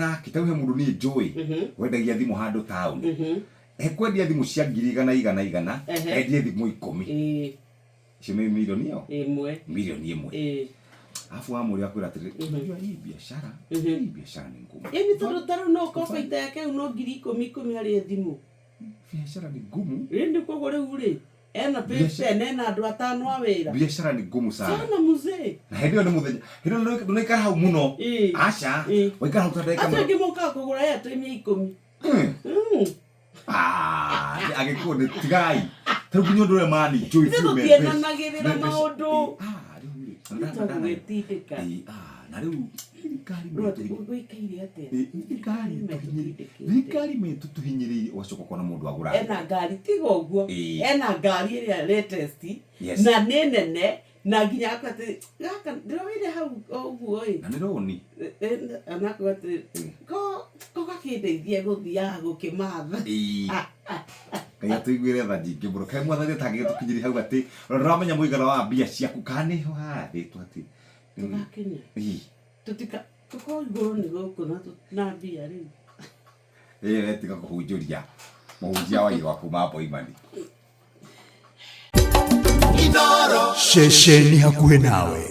Nake ta he mũndũ niĩ njũĩ wendagia thimũ handũ taũni, ekwendia thimũ cia ngiri igana igana igana, endie thimũ 10. Icio nĩ mirioni ĩyo 1. Mirioni 1. Alafu wamũria akwĩra atĩrĩrĩ, unajua hii biashara, hii biashara ni ngumu. Ĩni tondũ ta rĩu no ũkorwo baita yake rĩu no 10,000 10 harĩ thimũ. Biashara ni ngumu. Ĩni koguo rĩu rĩ ena 15, ena andũ atano a wĩra. Biashara ni ngumu sana. Sana mzee. Na hĩndĩ ĩyo nĩ mũthenya, hĩndĩ ĩyo ndũnaikara hau mũno. Aca. Waikara hau ta ndagĩka Acio angĩ mokaga kũgũra airtime ya 10. Ah, agĩkũyũ nĩ tigai tarĩu nginya ũndũ ũrĩa mani njũĩ Ithuĩ biũ me mbeca- tũtiendanagĩrĩra me mbeca- maũndũ. Ah, rĩu rĩ, Nĩ tũgwĩtindĩka. Ah, na rĩu thirikari Rĩu gwĩkaire atĩa? Thirikari Metũtindĩkĩte. Thirikari metũtũhinyĩrĩirie, ũgacoka ũkona mũndũ agũra Ena ngari, tiga ũguo. Ena ngari ĩrĩa latest na nĩ nene na nginya akauga atĩ gaka ndĩroire hau ũguo ĩ. Na nĩ rũni. Na akauga atĩ ko gakĩndeithie gũthiaga gũkĩmatha. Ngai atũiguĩre tha nyingĩ mũno. Kaĩ Mwathani atangĩgĩtũkinyĩria hau atĩ ona ndũramenya mũigana wa mbia ciaku kana nĩho harathĩtwo atĩ Tũgakinya. Tũtika tũkorwo igũrũ nĩ gũkũ na na mbia rĩu. Ĩĩ, tiga kũhunjũria mũhunjia wa irwa kuma Boimani. Ceceni hakuhĩ nawe.